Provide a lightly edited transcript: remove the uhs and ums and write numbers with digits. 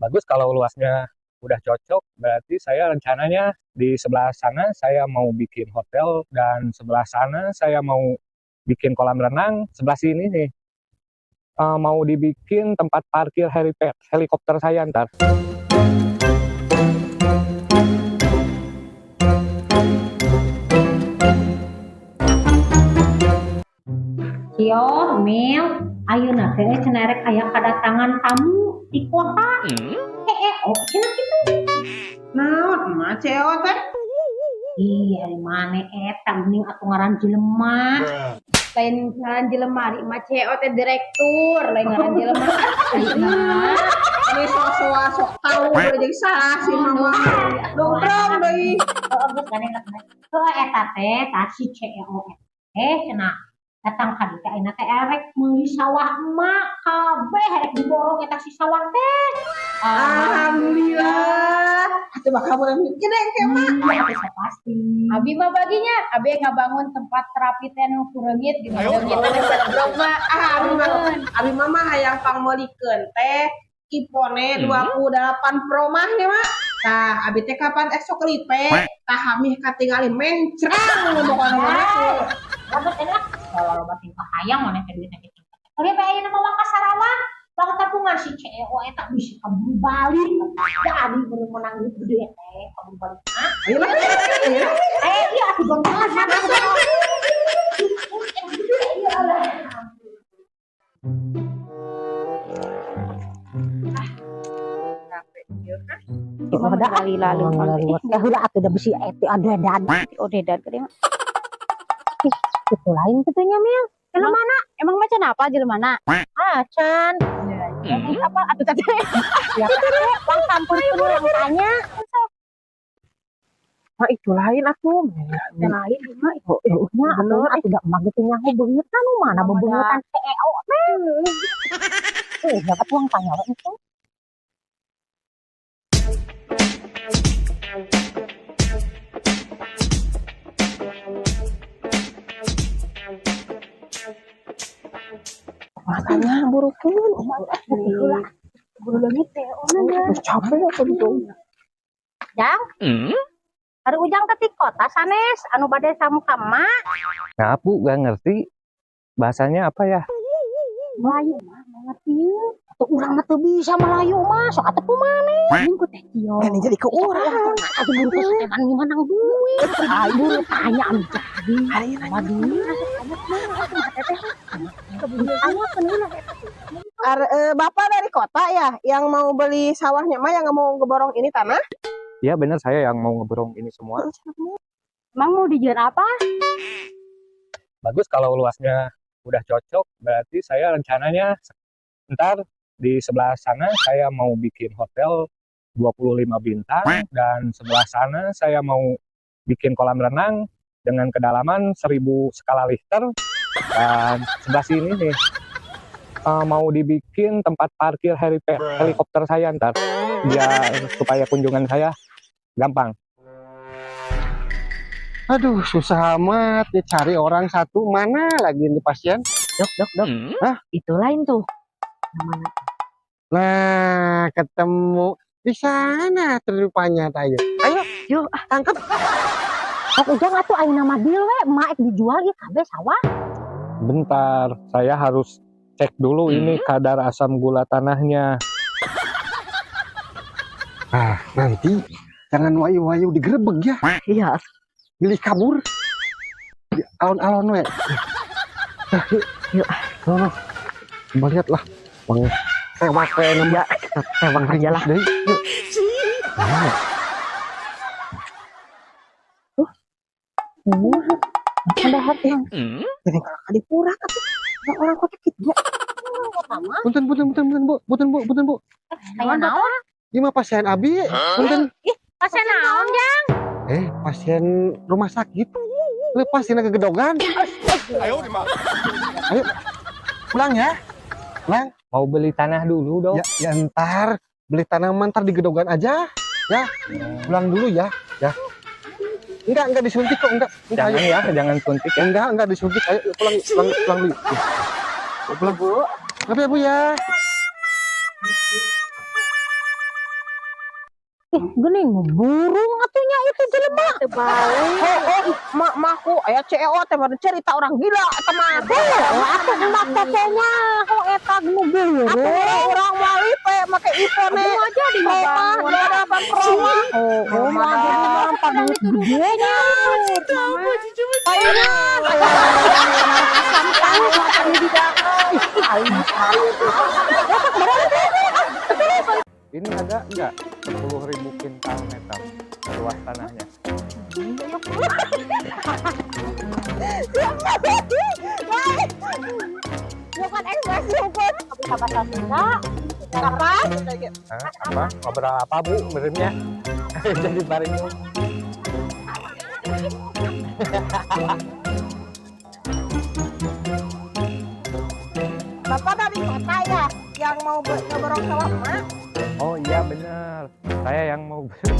Bagus kalau luasnya udah cocok, berarti saya rencananya di sebelah sana saya mau bikin hotel dan sebelah sana saya mau bikin kolam renang, sebelah sini nih mau dibikin tempat parkir helipad, helikopter saya ntar. Cio, Mil, ayeuna teh cenah rek aya kedatangan tamu di kota. CEO cenah kitu. Naon emak CEO teh? Ih, ari maneh eta geuning atuh ngaran jelema. Lain ngaran jelema, ari mah CEO teh direktur, lain ngaran jelema. Nah, ini sok-sok sok tahu udah jadi salah sih mama. Dongtrong deui. Oh, geus gandeng lah. Heuh, eta teh tah si CEO eta cenah datang ka dieu teh, ayeuna teh erek meuli sawah emak kabeh, erek diborong eta si sawah teh. Alhamdulillah. Atuh bakal boleh gede ke mak. Iya, atuh pasti. Abi mah baginya, abi ngabangun tempat terapi teh nu kureungit gitu. Leungit teh goblok mah. Ah, abi mah hayang pangmeulikeun teh iPhone 28 Pro mah nya mak. Tah, abi teh kapan esok lipe, tah hamih katingali mencrang pokona mah. Loba teh lah, kalau loba tingkah hayang maneh teh duitna kitu. Tapi bae ayeuna mah ka Sarawak, bang tabungan si CEO eta bisa kaburu balik. Jadi bener menang duit gede teh kaburu balik. Ah, Ayo lah, ayo. Eh iya atuh bang mana. Iya Allah. Udah lalu Ya udah atuh da bisi eta aduh dan. Udah dan gede mah. Itu lain kitu nya, Mil. Jelema mana? Emang macam apa jelema mana? Ah, can. Apa atuh tadi? Ya bang sampur urang tanya. Mak itu lain atuh. Lain mah. Oh, nya atuh atuh da emak gitu nyaho beungeut nu mana bebeungetan CEO teh. Eh, dapat uang tanya we itu. Matanya burukeun. Buru leungit CEO na. Capek aku dong. Jang. Ari Ujang teh ti kota sanes anu bade samu ka emak. Nah, Bu, gak ngerti bahasanya apa ya? Melayu mah ngerti ieu. Atuh urang mah teu bisa Melayu mah, sok atuh kumaha. Mending ku Teh Cio. Ini jadi ke urang. Atuh buru kesetan menang duit. Ayo buru tanya anu jadi. Ari nanya. Waduh. Tanya keun Bapak dari kota ya, yang mau beli sawahnya mah yang mau ngeborong ini tanah? Ya benar, saya yang mau ngeborong ini semua. Emang mau dijual apa? Bagus kalau luasnya udah cocok, berarti saya rencananya ntar di sebelah sana saya mau bikin hotel 25 bintang dan sebelah sana saya mau bikin kolam renang dengan kedalaman 1000 skala Richter dan sebelah sini nih mau dibikin tempat parkir helipad, helikopter saya ntar biar supaya kunjungan saya gampang. Aduh, susah amat nih cari orang satu. Mana lagi nih pasien? Dok, dok, dok. Hah? Itu lain tuh. Namanya. Nah, ketemu di sana terrupanya tayo. Ayo, Yuk. Tangkap. Sok Ujang atuh ayeuna mah deal we, emak ek dijual ieu kabeh sawah. Bentar, saya harus cek dulu ini kadar asam gula tanahnya. Ah, nanti jangan wayu-wayu digerebek ya. Iya. Milih kabur. Di alon-alon we. Nah, yuk. Yuk. No, no. Coba lihat lah. Bang, tewak we nama. Ya, tewak aja lah. Deui, yuk. Nah, Ada hati. Jadi kalau kadipura atuh. Orang kota kitu. Punten, punten, punten, punten, Bu. Punten, Bu, punten, Bu. Aya naon? Ieu mah pasien abi. Punten. Pasien naon ya? Eh, pasien rumah sakit. Lepas ini kegedogan. Ayo, pulang ya. Pulang. Mau beli tanah dulu dong. Ya, ya ntar beli tanaman ntar digedogan aja. Ya, pulang dulu ya. Ya. Enggak disuntik kok, enggak. Enggak, Jangan ayo. ya, jangan suntik ya. Enggak disuntik. Ayo pulang, pulang, pulang dulu. Ya. Pulang, Bu. Maaf ya, Bu ya. Ih, geuning burung atuh nya itu jelema. Teu balik. Oh, oh, mak mahku aya CEO teh baru cerita orang gila eta mah. Oh, atuh emak pokoknya oh eta nu burung. Atuh urang moal ipe make iPhone Abi mau jadi Pro mah ngabangun. 28 Pro mah. Oh, mah jadi mah duit gede nya. Ayeuna asam tahu makan di dalam. Ini ada enggak 10.000 kintal meter luas tanahnya? Bukan ekspresi hukum. Bisa bahasa Sunda. Kapan? Hah? Apa? Ngobrol apa, Bu? Merennya? Jadi bareng. Bapak dari kota ya yang mau ngeborong sawah emak? Oh iya benar. Saya yang mau beli.